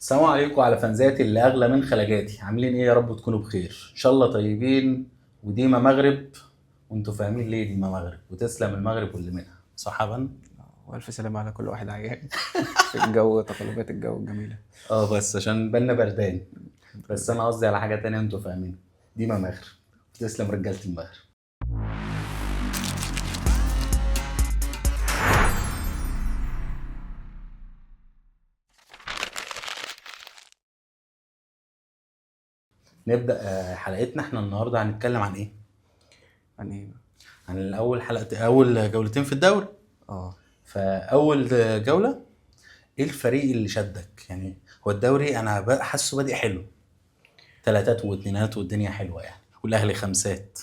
السلام عليكم على فانزاتي اللي اغلى من خلاجاتي. عاملين ايه؟ يا رب تكونوا بخير ان شاء الله، طيبين. وديما مغرب، وانتوا فاهمين ليه ديما مغرب، وتسلم المغرب واللي منها. صح يا بن؟ والف سلامة على كل واحد عيان في الجو، تقلبات الجو الجميلة. بس عشان بالنا بردان، بس انا قصدي على حاجة تانية انتوا فاهمين. ديما مغرب، تسلم رجاله المغرب. نبدا حلقتنا. احنا النهارده هنتكلم عن ايه؟ عن ايه؟ عن الاول حلقة، اول جولتين في الدوري. فاول جولة ايه الفريق اللي شدك؟ يعني هو الدوري انا حاسه بادئ حلو، تلاتات واثنينات والدنيا حلوة يعني، والاهلي خمسات.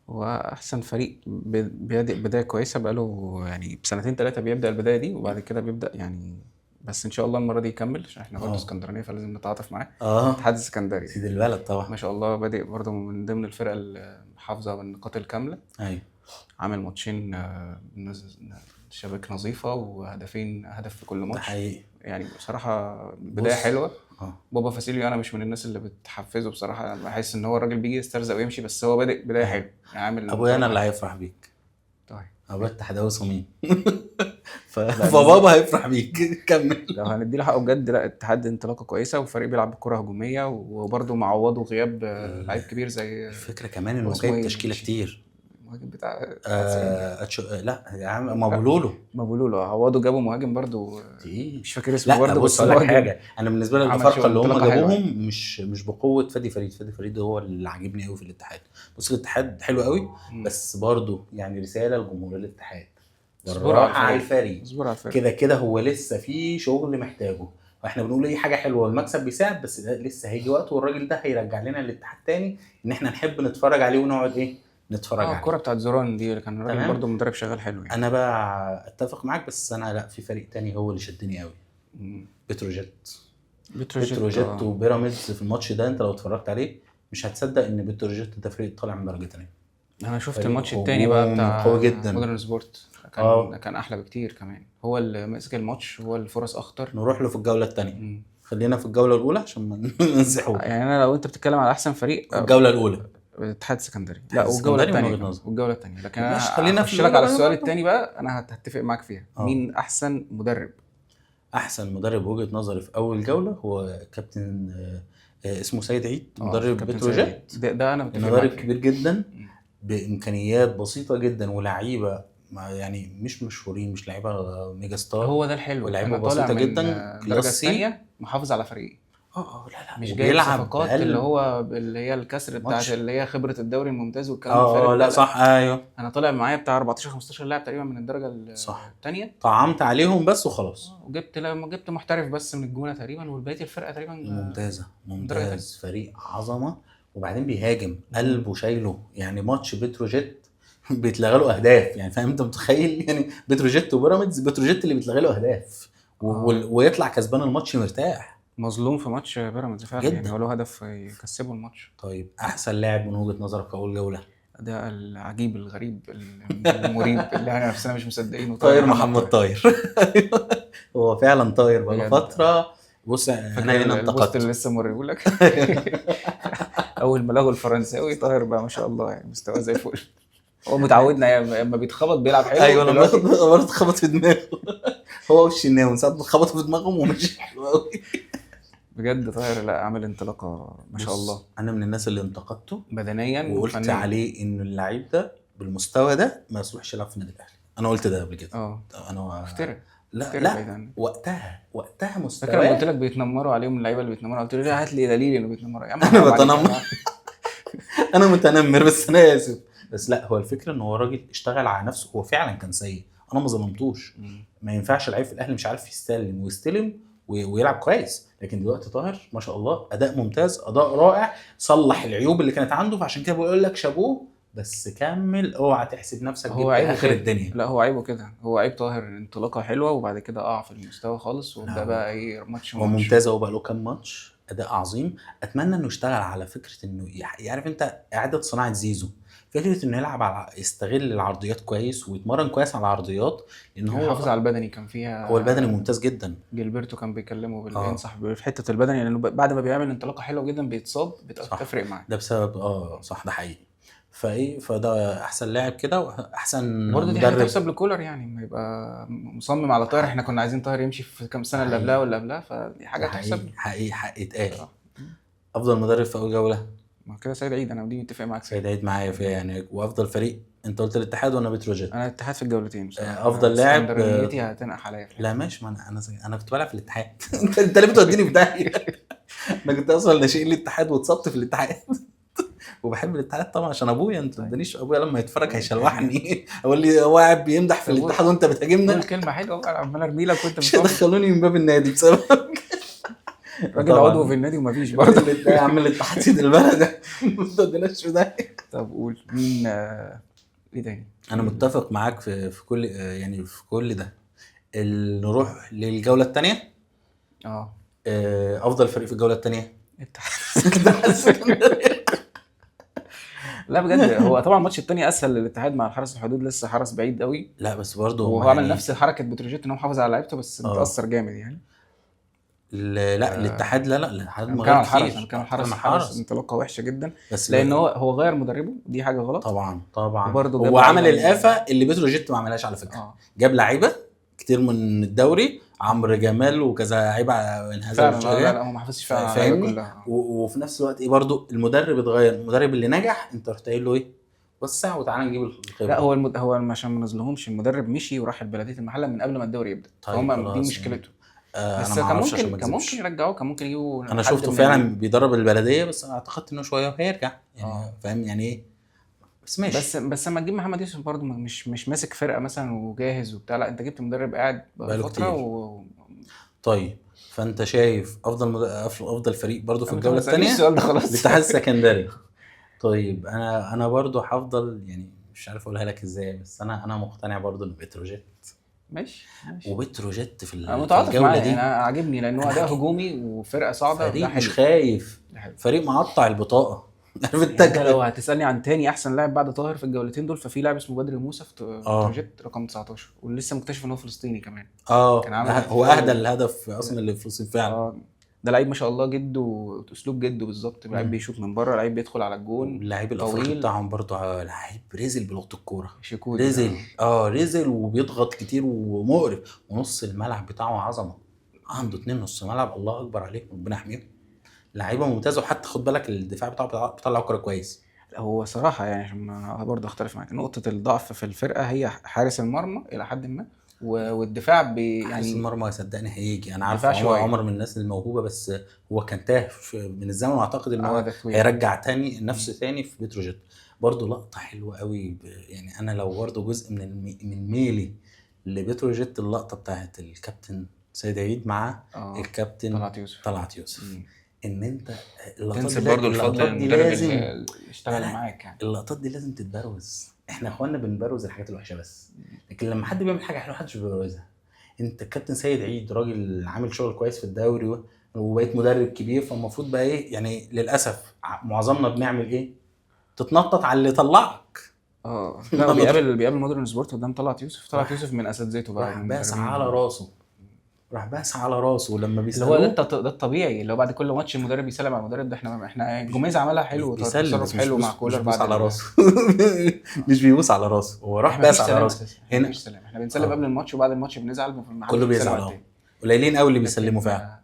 هو احسن فريق بادئ بداية كويسة، بقاله يعني بسنتين ثلاثة بيبدا البداية دي، وبعد كده بيبدا يعني، بس ان شاء الله المرة دي يكمل عشان احنا برضه اسكندرانيه فلازم نتعاطف معاه. اتحاد السكندري سيد البلد طبعا، ما شاء الله بادئ برضه من ضمن الفرق المحافظة بالنقاط الكاملة. ايوه، عامل ماتشين شباك نظيفة وهدفين، هدف في كل ماتش. ده حقيقي يعني بصراحة بداية حلوة. بابا فاسيليو انا مش من الناس اللي بتحفزه بصراحة، بحس ان هو الراجل بيجي يسترزق ويمشي، بس هو بادئ بداية حلوة يعني، عامل ابويا انا اللي هيفرح بيك. طيب ابويا اتحداوي صميم. فبابا هيفرح بيك. كمل. لو هندي له حقه بجد، لا اتحاد انطلاقة كويسة، وفريق بيلعب بكره هجومية، وبرده معوضه غياب لعيب كبير زي الفكرة كمان انه جايب تشكيله كتير. المهاجم بتاع لا يا عم مابولولو، مابولولو عوضوا، جابوا مهاجم برده مش فاكر اسمه برده. بص اقول لك حاجة، انا بالنسبة لي الفرقة اللي هم جابوهم مش بقوة فادي فريد. فادي فريد هو اللي عاجبني قوي في الاتحاد. بص الاتحاد حلو قوي، بس برده يعني رسالة لجمهور الاتحاد، بالراحة على الفريق، كده كده هو لسه في شغل محتاجه، واحنا بنقول ايه حاجة حلوة والمكسب بيساعد، بس لسه هيجي وقت والراجل ده هيرجع لنا الاتحاد تاني ان احنا نحب نتفرج عليه ونقعد ايه نتفرج عليه. الكورة بتاعت زوران دي اللي كان الراجل برده مدرب شغال حلو يعني. انا بقى اتفق معاك، بس انا لا، في فريق تاني هو اللي شدني قوي. بتروجيت. بتروجيت وبيراميدز في الماتش ده، انت لو اتفرجت عليه مش هتصدق ان بتروجيت ده فريق طالع من درجه تانية. انا شفت الماتش التاني بقى بتاع قوي جدا، مودرن سبورت، كان احلى بكتير كمان. هو اللي ماسك الماتش، هو الفرص اخطر. نروح له في الجولة الثانية. خلينا في الجولة الاولى عشان ما ننسحوش يعني. انا لو انت بتتكلم على احسن فريق الجولة الاولى الاتحاد السكندري، لا والجوله الثانية، والجوله الثانية. لكن انا خلينا في لك على السؤال الثاني بقى، انا هتفق معاك فيها. مين احسن مدرب؟ احسن مدرب وجهه نظري في اول جولة هو كابتن اسمه سيد عيد، مدرب بتروجيت. ده انا متفق معاك، مدرب كبير جدا بامكانيات بسيطة جدا، ولاعيبه يعني مش مشهورين، مش لعيبة mega star. هو ده الحلو، ولاعيبه بسيطة جدا، class الثانية محافظ على فريقه. لا لا، مش جايب صفقات اللي هو اللي هي الكسر بتاعت اللي هي خبره الدوري الممتاز والكلام الفارغ. لا صح، ايوه. انا طالع معايا بتاع 14 15 لاعب تقريبا من الدرجة الثانية، طعمت عليهم بس وخلاص. وجبت لما جبت محترف بس من الجونه تقريبا، والبقية الفرقة تقريبا ممتازة. ممتاز، فريق عظمه. وبعدين بيهاجم قلبه شايله يعني. ماتش بتروجيت بيتلغى له اهداف يعني، فاهم انت متخيل يعني؟ بتروجيت وبيراميدز، بتروجيت اللي بيتلغى له اهداف ويطلع كسبان الماتش مرتاح. مظلوم في ماتش بيراميدز فعلا يعني، هو له هدف يكسبه الماتش. طيب احسن لاعب من وجهه نظرك في اول جولة؟ ده العجيب الغريب المريب اللي احنا نفسنا مش مصدقينه، طاير محمد طاير. هو فعلا طاير بقاله فترة. بص انا هنا انتقدت ال post اللي لسه موريهولك اول ما لغوا الفرنساوي طاهر بقى ما شاء الله يعني مستواه زي الفل. هو متعودنا لما بيتخبط بيلعب حلو. ايوه لما برضه اتخبط في دماغه هو والشناوي من ساعة ما اتخبطوا في دماغهم ومش حلو قوي بجد. طاهر لا عامل انطلاقة ما شاء الله. انا من الناس اللي انتقدته بدنيا وقلت فنيا عليه انه اللعيب ده بالمستوى ده ما يصلحش يلعب في النادي الاهلي. انا قلت ده قبل كده. انا افترى. لا لا، وقتها مستواه. فاكر لما قلت لك بيتنمروا عليهم اللعيبة اللي بيتنمروا، قلت لي هات لي دليل انه بيتنمروا. يا عم انا بتنمر، انا متنمر بس انا اسف. بس لا، هو الفكرة ان هو راجل اشتغل على نفسه. هو فعلا كان سيء، انا ما ظلمتوش. ما ينفعش لعيب في الاهلي مش عارف يستلم ويستلم ويلعب كويس. لكن دلوقتي طاهر ما شاء الله اداء ممتاز، اداء رائع، صلح العيوب اللي كانت عنده، فعشان كده بقول لك شابوه. بس كمل، اوعى تحسب نفسك هو جبت اخر الدنيا. لا هو عيبه كده، هو عيب طاهر انطلاقة حلوة وبعد كده قع في المستوى خالص، وده بقى ايه ماتش هو ممتاز. هو بقى له كام ماتش اداء عظيم. اتمنى انه يشتغل على فكرة انه يعرف انت اعاده صناعة زيزو، فكرة انه يلعب على يستغل العرضيات كويس ويتمرن كويس على العرضيات، لان هو حافظ على البدني كان فيها، هو البدني ممتاز جدا. جilberto كان بيكلمه بينصح في حتة البدني، لانه بعد ما بيعمل انطلاقة حلوة جدا بيتصاب، بتفرق معاه ده بسبب صح، ده حقيقي. فايه فده احسن لاعب كده واحسن برضه. دي حاجة تحسب لكولر، يعني ما يبقى مصمم على طاهر. احنا كنا عايزين طاهر يمشي في كام سنة اللي قبلها واللي قبلها، فدي حاجة تحسب حقيقي، حق يتقال. افضل مدرب في اول جولة ما كده سيد عيد، انا دي متفق معاك، سيد عيد معايا فيها يعني. وافضل فريق انت قلت الاتحاد وانا بتروجيت. انا الاتحاد في الجولتين بصراحة. افضل لاعب اسكندرانيتي هتنقح عليا. لا ماشي، ما انا كنت بلعب في الاتحاد. انت ليه بتوديني في داهية؟ انا كنت اصلا ناشئين الاتحاد واتصبت في الاتحاد، وبحب الاتحاد طبعا عشان ابويا. انت ما تدانيش ابويا لما يتفرج هيشلوحني، اقول لي هو قاعد بيمدح في الاتحاد وانت بتهاجمنا. قول كلمة حلوة بقى، عمال ارمي لك وانت مش هيدخلوني من باب النادي بسببك. راجل عضو في النادي ومفيش برضه. يا عم الاتحاد سيد البلد، ما توديناش في داهية. طب قول مين ايه تاني؟ انا متفق معاك في كل يعني في كل ده. نروح للجوله الثانية. افضل فريق في الجولة الثانية الاتحاد. لا بجد هو طبعا الماتش الثاني اسهل للاتحاد مع الحرس الحدود، لسه حرس بعيد قوي. لا بس برضه وهو عمل نفس حركة بتروجيت ان هو محافظ على لعيبته، بس متاثر جامد يعني. لا الاتحاد، لا الاتحاد ما غير كتير. كان الحرس انطلاقة وحشة جدا، بس لان هو غير مدربه، دي حاجة غلط طبعا. هو عمل الافة اللي بتروجيت ما عملهاش على فكرة. جاب لعيبة كتير من الدوري، عمرو جمال وكذا لعيبة انهزم. لا هو ما حافظش فعلا فاهمني. وفي نفس الوقت ايه برضو المدرب اتغير، المدرب اللي نجح انت رحت قايل له ايه، وسع وتعالى نجيب الخبرة. لا هو هو عشان ما نزلهمش المدرب مشي وراح البلدية المحلة من قبل ما الدوري يبدا. طيب هم دي مشكلته. بس انا كان ممكن يرجعوه، كان ممكن يجيبوا. انا شفته فعلا بيدرب البلدية، بس انا اعتقدت انه شوية وهيرجع يعني فاهم يعني ايه. بس ماشي، بس لما تجيب محمد يوسف برضه مش ماسك فرقه مثلا وجاهز وبتاع، لا انت جبت مدرب قاعد بقاله فترة طيب فانت شايف افضل فريق برضه في الجولة الثانية السؤال ده خلاص الاتحاد السكندري. طيب انا برضه هفضل يعني مش عارف اقولها لك ازاي، بس انا مقتنع برضه ان بتروجيت ماشي. وبتروجيت في الجولة دي انا عاجبني لان هو ده هجومي وفرقه صاعده، فريق مش خايف، فريق معطع البطاقة. عارف انت لو هتسالني عن تاني احسن لاعب بعد طاهر في الجولتين دول، ففي لاعب اسمه بدر موسى في بتروجيت رقم 19، ولسه مكتشف ان هو فلسطيني كمان. كان عامل هو اهدى الهدف اصلا اللي فلسطين فعلا. ده لعيب ما شاء الله، جده اسلوب جده بالظبط، لعيب بيشوط من بره، لعيب بيدخل على الجون. اللاعب الافريقي بتاعهم برضه لعيب رزل بلغه الكورة، رزل رزل وبيضغط كتير ومقرف، ونص الملعب بتاعه عظمه، عنده 2 نص ملعب الله اكبر عليهم، ربنا يحميهم، لعيبة ممتازة. وحتى خد بالك الدفاع بتاعه بيطلع كورة كويس. هو صراحة يعني عشان برضه اختلف معاك، نقطة الضعف في الفرقة هي حارس المرمى الى حد ما، والدفاع يعني حارس المرمى صدقني هيجي. انا عارف عمر من الناس الموهوبه، بس هو كان تاه من الزمن، واعتقد ان هو هيرجع تاني نفسه تاني في بتروجيت. برضه لقطة حلوة قوي يعني انا لو برضه جزء من ميلي لبتروجيت، اللقطة بتاعت الكابتن سيد عيد مع الكابتن طلعت يوسف. ان انت اللقطات دي برضه الفضل المدرب اللي اشتغل معاك يعني. اللقطات دي لازم تتبروز. احنا اخواننا بنبروز الحاجات الوحشة بس، لكن لما حد بيعمل حاجة حلوة محدش بيبروزها. انت الكابتن سيد عيد راجل عامل شغل كويس في الدوري وبقيت مدرب كبير، فالمفروض بقى ايه يعني. للاسف معظمنا بنعمل ايه، تتنطط على اللي طلعك. لا بيقابل مودرن سبورت قدام طلعت يوسف. طلعت يوسف من اساتذته بقى، راح باس على راسه، راح باس على راسه لما بيسالوه. اللي هو ده الطبيعي، اللي هو بعد كل ماتش المدرب بيسلم على المدرب. ده احنا جوميز عملها حلو، تصرف حلو مع كولر، بعد على راسه. مش بيبوس على راسه، هو راح باس على راسه. هنا مفيش سلام، احنا بنسلم قبل الماتش وبعد الماتش بنزعل، كله بيزعل. قليلين قوي اللي بيسلموا فعلا.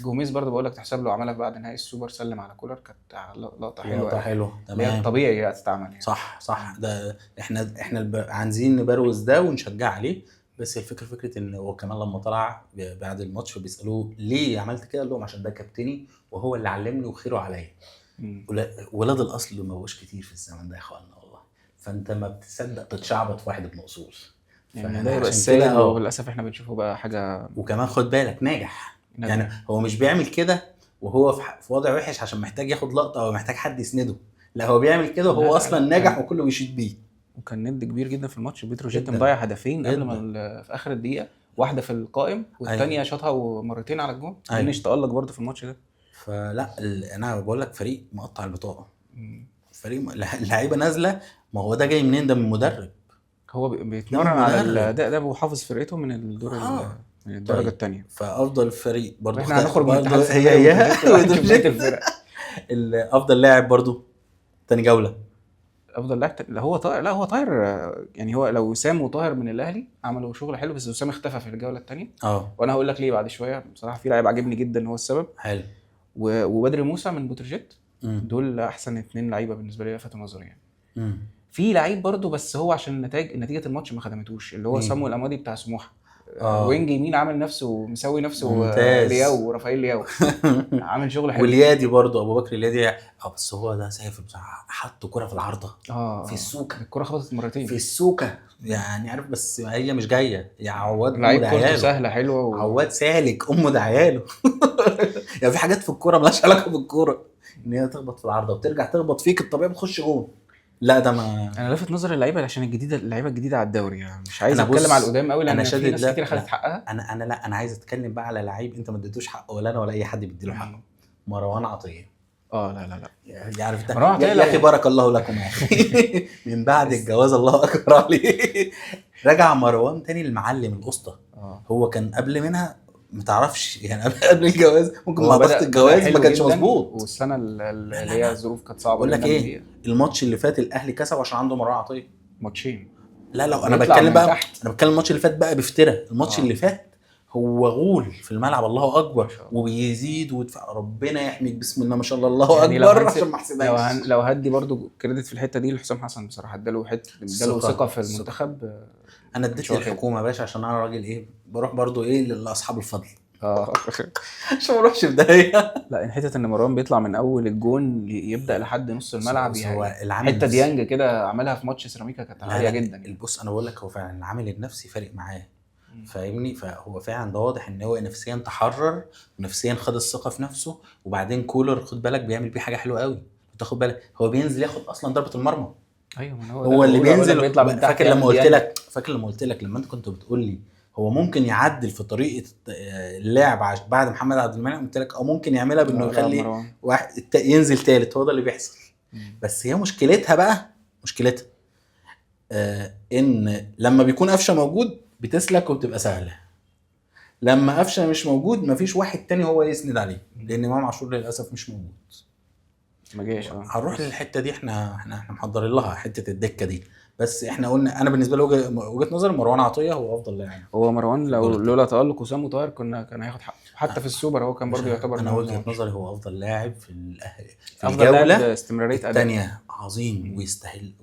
جوميز برضه بقول لك تحسب له، عملها بعد نهائي السوبر، سلم على كولر، كانت لقطة حلوة. لقطة حلوة تمام، طبيعي هتتعمل يعني. صح ده احنا عايزين نبروز ده ونشجع عليه. بس الفكرة فكرة ان هو كمان لما طلع بعد الماتش بيسالوه ليه عملت كده، قال لهم عشان ده كابتني وهو اللي علمني وخيره عليا. ولاد الاصل ما بقوش كتير في الزمن ده يا اخوانا والله. فانت ما بتصدق تتشعبط في واحد ابن اصول يعني، ده يبقى السائد، وللاسف احنا بنشوفه بقى حاجة. وكمان خد بالك ناجح يعني، هو مش بيعمل كده وهو في وضع وحش عشان محتاج ياخد لقطة او محتاج حد يسنده، لا هو بيعمل كده وهو اصلا ناجح وكله بيشيد بيه. وكان ند كبير جدا في الماتش. بتروجيت مضيع هدفين قبل ما في اخر الدقيقة، واحدة في القائم والثانية شاطها مرتين على الجون. دينش تألق برده في الماتش ده. فلا انا بقول لك فريق مقطع البطاقة، فريق اللعيبة نازله. ما هو ده جاي منين؟ ده من مدرب. هو بيتمرن على الاداء ده وحافظ فرقته من الدور من الدرجة طيب. الثانية. فافضل فريق برضه احنا هنخرج من برضه هي الفرق. افضل لاعب برضه تاني جولة، افضل لاعب لا هو طاهر، لا هو طاهر يعني. هو لو وسام وطاهر من الاهلي عملوا شغل حلو، بس وسام اختفى في الجولة الثانية. وانا هقول لك ليه بعد شوية بصراحة. في لاعب عاجبني جدا هو السبب. حلو. وبدر موسى من بوترجيت، دول احسن اثنين لعيبة بالنسبة لي لفتوا نظري يعني. في لعيب برضو بس هو عشان نتيجة الماتش ما خدمتوش، اللي هو صامويل امادي بتاع سموحه. wing يمين عامل نفسه مسوي نفسه لياو ورافائيل لياو عامل شغل حلو. واليادي برضو ابو بكر اليادي، بس هو ده سافر بصراحة، حط كرة في العارضة في السوكه، الكرة خبطت مرتين في السوكه يعني، عارف، بس هي مش جاية يا عواد. لعيب كورته سهلة حلوة عواد سالك امه ده عياله. يعني في حاجات في الكورة مالهاش علاقة بالكورة، ان هي تخبط في العارضة وترجع تخبط فيك الطبيعي بتخش جون. لا ده ما انا لفت نظر اللعيبة عشان الجديدة، اللعيبة الجديدة على الدوري يعني. مش عايز اتكلم على القدام قوي لان في ناس كتير خدت حقها. انا لا انا عايز اتكلم بقى على لعيب انت ما اديتوش حقه ولا انا ولا اي حد بيديله حقه، مروان عطية. لا لا لا يعرف ده يا اخي، بارك الله لكم يا اخي. من بعد الجواز الله اكبر عليه. رجع مروان تاني المعلم الاسطى. هو كان قبل منها ما تعرفش يعني، قبل الجواز ممكن مع ضغط الجواز ما كانش مظبوط، والسنة اللي هي الظروف كانت صعبة. بقول لك ايه، الماتش اللي فات الاهلي كسب عشان عنده مروان عطية. ماتشين لا لا انا بتكلم بقى تحت. انا بتكلم الماتش اللي فات بقى بافتراء. الماتش اللي فات هو غول في الملعب، الله اكبر، وبيزيد ويدفع، ربنا يحميك، بسم الله ما شاء الله، الله يعني اكبر. عشان ما احسدكش. لو هدي برضو credit في الحتة دي لحسام حسن بصراحة، اداله حتة، اداله ثقة في المنتخب. انا اديت للحكومة يا باشا عشان انا راجل ايه، بروح برضو ايه لاصحاب الفضل عشان ما اروحش في داهية. لا حتة ان مروان بيطلع من اول الجون يبدا لحد نص الملعب، يعني حتة ديانج كده عملها في ماتش سيراميكا كانت عالية جدا. بص انا بقول لك هو فعلا العامل النفسي فارق معاه، فاهمني؟ فهو فعلا ده واضح ان هو نفسيا تحرر ونفسيا خد الثقة في نفسه. وبعدين كولر خد بالك بيعمل بيه حاجة حلوة قوي، تاخد بالك هو بينزل ياخد اصلا ضربه المرمى. ايوه هو اللي بينزل بيطلع من تحت. فاكر لما قلت لك لما انت كنت بتقول لي هو ممكن يعدل في طريقه اللعب بعد محمد عبد المنعم، قلت لك او ممكن يعملها بانه يخلي واحد ينزل ثالث. هو ده اللي بيحصل. بس هي مشكلتها بقى، مشكلتها ان لما بيكون قفشه موجود بتسلك وبتبقى سهلة، لما قفشه مش موجود مفيش واحد تاني هو يسند عليه، لان امام عاشور للاسف مش موجود، ما جاش. هنروح للحتة دي، احنا محضرين لها حتة الدكة دي. بس احنا قلنا انا بالنسبة لي وجهه نظري مروان عطية هو افضل لاعب. هو مروان لو لولا تالق وسام وطاهر كان هياخد حقه حتى في السوبر. هو كان برضه يعتبر، انا وجهه نظري هو افضل لاعب في الاهلي في افضل لاعب، استمرارية اداء الثانية عظيم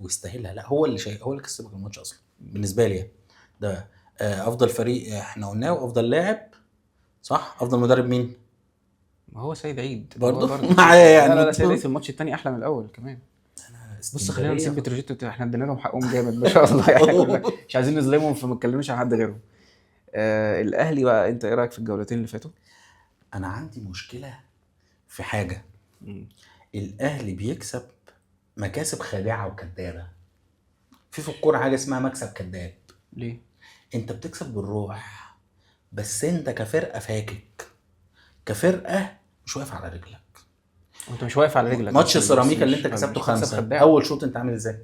ويستاهلها. لا هو اللي هو اللي كسبك الماتش اصلا بالنسبة لي. ده افضل فريق احنا قلناه، وافضل لاعب صح. افضل مدرب مين؟ ما هو سيد عيد برضه معايا يعني. لا سيد عيد في الماتش الثاني احلى من الاول كمان. بص خلينا نسيب بتروجيت، احنا ادينا لهم حقهم جامد ما شاء الله يعني، مش عايزين نظلمهم فما نتكلمش عن حد غيرهم. الاهلي بقى انت ايه رايك في الجولتين اللي فاتوا؟ انا عندي مشكلة في حاجة. الاهلي بيكسب مكاسب خادعه وكدابه. في الكورة حاجة اسمها مكسب كداب. ليه؟ انت بتكسب بالروح، بس انت كفرقه فاكك، كفرقه مش واقف على رجلك. انت مش واقف على رجلك. ماتش سيراميكا اللي انت كسبته 5، اول شوط انت عامل ازاي؟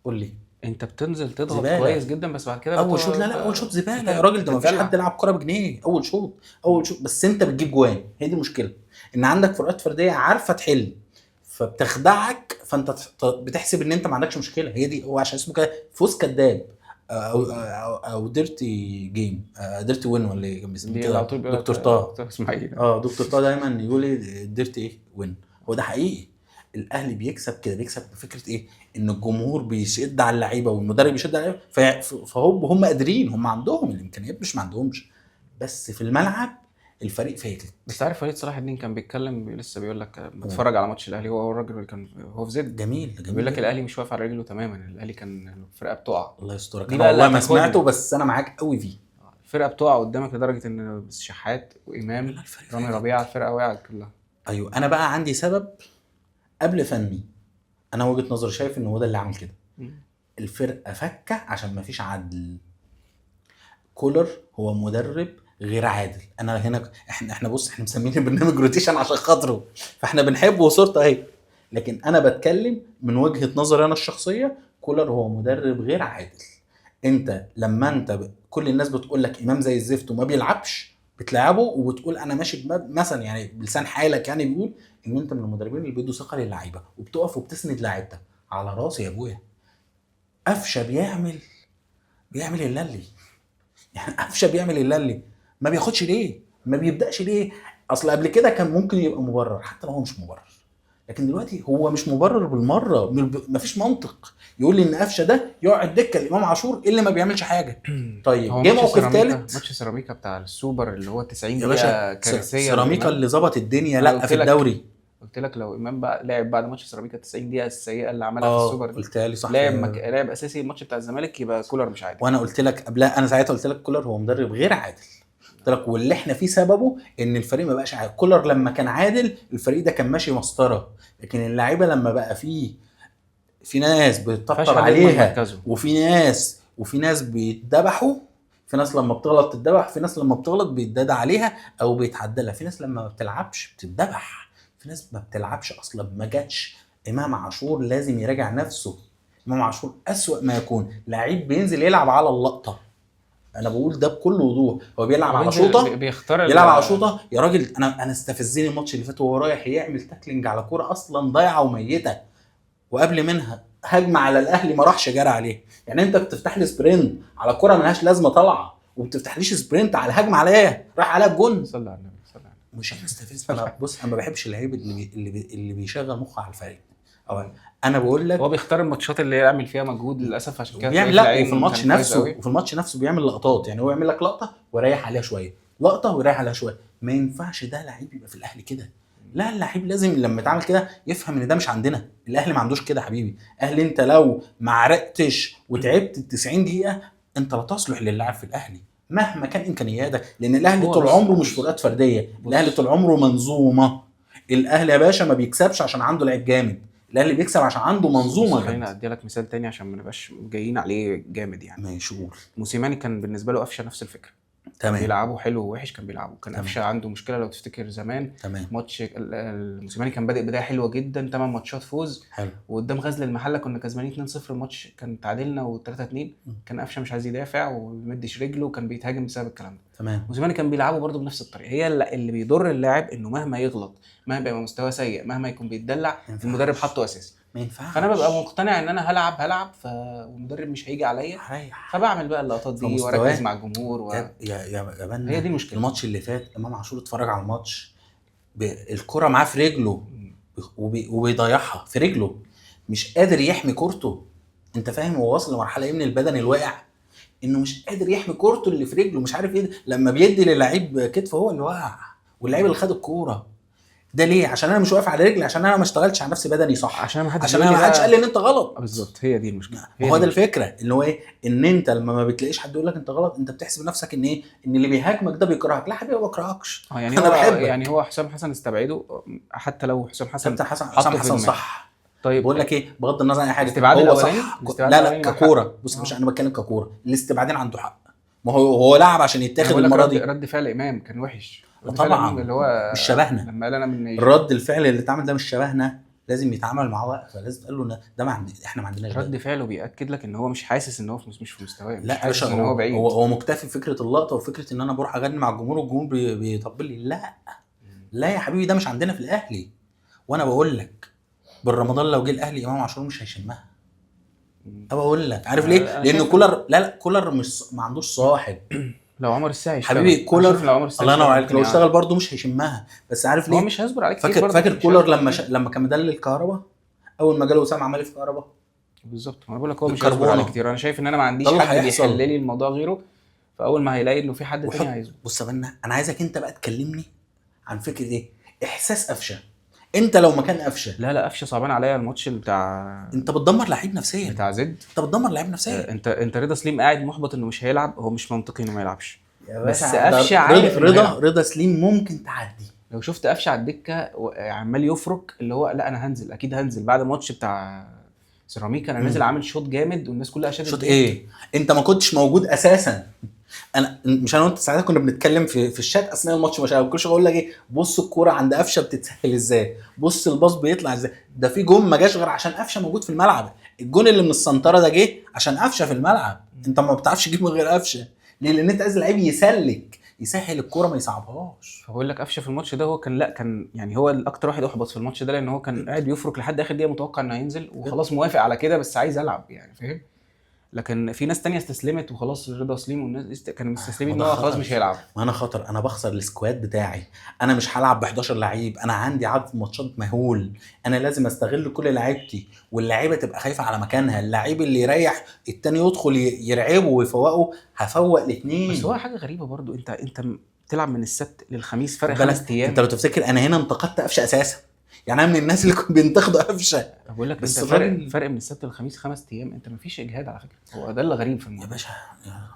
قول لي. انت بتنزل تضغط كويس جدا، بس بعد كده اول شوط لا اول شوط زبالة يا راجل، ده ما فيش حد لعب كورة بجنيه. اول شوط بس انت بتجيب جوان. هي دي المشكلة، ان عندك فروقات فردية عارفه تحل فبتخدعك، فانت بتحسب ان انت ما عندكش مشكلة. هي دي، هو عشان اسمه كده فوز كذاب او dirty game، dirty win ولا ايه كان دكتور طه اسماعيل. دكتور طه دايما يقول لي dirty ايه win. هو ده حقيقي. الاهلي بيكسب كده، بيكسب بفكره ايه؟ ان الجمهور بيشد على اللعيبة والمدرب بيشد على اللعيبة، فهم هم قادرين، هم عندهم الامكانيات، مش ما عندهمش، بس في الملعب الفريق فاكك. بس عارف وليد صلاح الدين كان بيتكلم لسه بيقول لك بتفرج على ماتش الاهلي، هو الراجل اللي كان هو في زد. جميل بيقول لك الاهلي مش واقف على رجله تماما، الاهلي كان الفرقة بتقع. الله يسترك، انا والله ما سمعته، بس انا معاك قوي فيه. الفرقة بتقع قدامك لدرجة ان شحات وامام رامي ربيعة الفرقة وقعت كلها. ايوه انا بقى عندي سبب قبل فني، انا وجهه نظري شايف ان هو ده اللي عامل كده. الفرقة فكه عشان ما فيش عدل. كولر هو مدرب غير عادل. انا هنا احنا بص، احنا مسمين البرنامج rotation عشان خاطره، فاحنا بنحبه وصورته اهي. لكن انا بتكلم من وجهه نظري انا الشخصية، كولر هو مدرب غير عادل. انت لما انت كل الناس بتقول لك امام زي الزفت وما بيلعبش، بتلعبه وبتقول انا ماشي مثلا يعني بلسان حالك، يعني بيقول ان انت من المدربين اللي بيدوا ثقة للعيبة وبتقف وبتسند لعيبتك. على راسي يا ابويا. قفشه بيعمل اللي يعني قفشه بيعمل اللي ما بياخدش ليه؟ ما بيبداش ليه؟ اصل قبل كده كان ممكن يبقى مبرر حتى لو هو مش مبرر، لكن دلوقتي هو مش مبرر بالمرة. مفيش منطق يقول لي ان قفشه ده يقعد دكه الامام عاشور اللي ما بيعملش حاجة. طيب جه موقف ثالث، ماتش سيراميكا بتاع السوبر اللي هو 90 يا باشا دقيقة كارثية. سيراميكا اللي ظبط الدنيا لا في الدوري. قلت لك لو امام بقى لعب بعد ماتش سيراميكا 90 دقيقة السيئة اللي عملها في السوبر دي، قلتها لي صح، لعب اساسي الماتش بتاع الزمالك، يبقى كولر مش عادل. وانا قلت لك قبلها، انا ساعتها قلت لك كولر هو مدرب غير عادل. قلت لك واللي احنا فيه سببه ان الفريق ما بقاش عادل. كولر لما كان عادل الفريق ده كان ماشي مسطرة، لكن اللعيبة لما بقى فيه في ناس بتطبطب عليها وفي ناس بيتذبحوا، في ناس لما بتغلط تتذبح، في ناس لما بتغلط بيتداد عليها او بيتعدلها، في ناس لما ما بتلعبش بتتذبح، في ناس ما بتلعبش اصلا ما جاتش. امام عاشور لازم يراجع نفسه. امام عاشور اسوأ ما يكون لعيب بينزل يلعب على اللقطة. انا بقول ده بكل وضوح، هو بيلعب على شوطه، بيلعب على شوطه يا راجل. انا استفزني الماتش اللي فات وهو رايح يعمل tackling على كورة اصلا ضايعة وميتة، وقبل منها هجمة على الاهلي ما راحش جرى عليه. يعني انت بتفتح لي sprint على كورة ملهاش لازمه طالعه، وبتفتحليش sprint على هجمة عليا راح عليها بجون. صلى على النبي، صلى على النبي. مش هنستفز. انا بص، انا ما بحبش اللعيب اللي بيشغل مخه على الفريق. او انا بقول لك هو بيختار الماتشات اللي يعمل فيها مجهود للاسف، عشان كده بيعمل. لا، وفي الماتش نفسه، وفي الماتش نفسه بيعمل لقطات. يعني هو يعمل لك لقطة ويريح عليها شوية، لقطة ويريح عليها شوية. ما ينفعش ده لعيب يبقى في الاهلي كده. لا، اللعيب لازم لما يتعامل كده يفهم ان ده مش عندنا. الاهلي ما عندوش كده حبيبي. اهلي انت لو ما عرقتش وتعبت 90 دقيقة انت لا تصلح للاعب في الاهلي مهما كان امكانياتك، لان الاهلي طول عمره مش فروقات فردية، الاهلي طول عمره منظومة. الاهلي يا باشا ما بيكسبش عشان عنده لعيب جامد، الاهلي بيكسب عشان عنده منظومة. خلينا ادي لك مثال تاني عشان ما نبقاش جايين عليه جامد يعني. ماشي قول. موسيماني كان بالنسبة له قفشه نفس الفكرة. تمام. بيلعبوا حلو ووحش كان بيلعبوا. كان قفشه عنده مشكلة لو تفتكر زمان. تمام. ماتش موسيماني كان بادئ بداية حلوة جدا، 8 ماتشات فوز. حلو. وقدام غزل المحلة كنا كسبانين 2-0، الماتش كان تعادلنا و3-2. كان قفشه مش عايز يدافع وما بيمدش رجله وكان بيتهاجم بسبب الكلام ده. تمام. موسيماني كان بيلعبه برده بنفس الطريقة. هي اللي بيضر اللاعب انه مهما يغلط، مهما يبقى مستواه سيء، مهما يكون بيتدلع، المدرب حاطه اساسي. ما ينفعش. فانا ببقى مقتنع ان انا هلعب والمدرب مش هيجي عليا، فبعمل بقى اللقطات دي واركز مع الجمهور يا بنا. هي دي المشكلة. الماتش اللي فات امام عاشور اتفرج على الماتش، الكره معاه في رجله وبيضيعها في رجله، مش قادر يحمي كورته. انت فاهم هو واصل لمرحلة ايه من البدن الواقع، انه مش قادر يحمي كورته اللي في رجله، مش عارف ايه. لما بيدي للعيب كتف هو اللي وقع، واللعيب اللي خد الكورة ده ليه؟ عشان انا مش واقف على رجلي، عشان انا ما اشتغلتش على نفسي بدني صح، عشان ما حدش عشان انا ما حدش قال لي ان انت غلط. بالظبط، هي دي المشكلة. هو ده الفكرة، ان هو ايه، ان انت لما ما بتلاقيش حد يقول لك انت غلط، انت بتحسب نفسك ان ايه، ان اللي بيهاجمك ده بيكرهك. لا حبيبي ما بكرهكش، يعني انا بحبك. يعني هو حسام حسن استبعده، حتى لو حسام حسن صح. طيب بقول لك ايه، بغض النظر عن اي حاجة، الاستبعاد الاولاني لا ككوره. بص مش انا بتكلم ككوره، الاستبعادين عنده حق. ما هو لعب عشان يتاخد المرة دي. رد فعل امام كان وحش طبعا، اللي هو مش شبهنا. لما قال انا من رد الفعل اللي اتعمل ده مش شبهنا، لازم يتعامل معاه وقفه، لازم تقول له ان ده ما عندي، احنا ما عندناش. رد فعله بياكد لك ان هو مش حاسس ان هو مش في مستواه. لا حاسس ان هو بعيد. هو مكتفي بفكره اللقطة وفكره ان انا بروح اغني مع الجمهور والجمهور بيطبل لي. لا لا يا حبيبي، ده مش عندنا في الاهلي. وانا بقول لك بالرمضان لو جه الاهلي امام عاشور مش هيشمها. بقول لك عارف ليه؟ لان كولر لا كولر مش ما عندوش صاحب. لو عمر الساعي حبيبي كولر، الله ينور عليك، لو اشتغل برده مش هيشمها. بس عارف ليه؟ هو مش هيصبر عليك كتير. فاكر كولر لما كان مدلل الكهرباء، اول ما جاله وسام عمل ايه في الكهرباء؟ بالظبط، ما انا بقول لك هو مش هيصبر عليك كتير. انا شايف ان انا ما عنديش حد بيحل لي الموضوع غيره، فاول ما هيلاقي انه في حد تاني هيصبر. بص يا بنا، انا عايزك انت بقى تكلمني عن فكرة ايه احساس قفشه. انت لو مكان قفشه، لا قفشه صعبان عليا الماتش بتاع، انت بتدمر لعيب نفسيا بتاع زد، انت بتدمر لعيب نفسيا. انت رضا سليم قاعد محبط انه مش هيلعب، هو مش منطقي انه ما يلعبش. بس قفشه عارف رضا سليم ممكن تعدي. لو شفت قفشه على الدكة عمال يفرك، اللي هو لا انا هنزل، اكيد هنزل بعد الماتش بتاع سيراميكا انا نازل عامل شوط جامد والناس كلها شادت شوط بيه. ايه؟ انت ما كنتش موجود اساسا. انا مش انا وانت ساعتها كنا بنتكلم في الشات اثناء الماتش، مش عارف كل شوية اقول لك ايه، بص الكورة عند قفشه بتتسهل ازاي، بص الباص بيطلع ازاي، ده في جون ما جاش غير عشان قفشه موجود في الملعب. الجون اللي من السنتره ده جه عشان قفشه في الملعب. انت ما بتعرفش تجيب من غير قفشه ليه؟ لان انت عايز لعيب يسلك، يسهل الكورة ما يصعبهاش. فبقول لك قفشه في الماتش ده هو كان، لا كان يعني هو الاكتر واحد احبط في الماتش ده، لان هو كان قاعد بيفرك لحد اخر دقيقة متوقع انه هينزل وخلاص موافق على كده، بس عايز العب يعني فاهم. لكن في ناس تانية استسلمت وخلاص، رضا سليم والناس كانوا مستسلمين ان ما ده هو خلاص خطر. مش هيلعب. ما انا خطر، انا بخسر ال squad بتاعي، انا مش هلعب ب 11 لعيب، انا عندي عدد ماتشات مهول، انا لازم استغل كل لعيبتي، واللعيبة تبقى خايفة على مكانها، اللعيب اللي يريح التاني يدخل يرعبه ويفوقه، هفوق الاثنين. بس هو حاجة غريبة برضو، انت بتلعب من السبت للخميس، فرق خد بالك، 5 ايام. انت لو تفتكر انا هنا انتقدت قفشه اساسا، يعني انا من الناس اللي كانوا بينتقدوا قفشه. بقول لك بس انت فرق الراجل- فرق من السبت للخميس 5 ايام، انت ما فيش اجهاد على فكرة، هو ده اللي غريب في يا الموضوع. باشا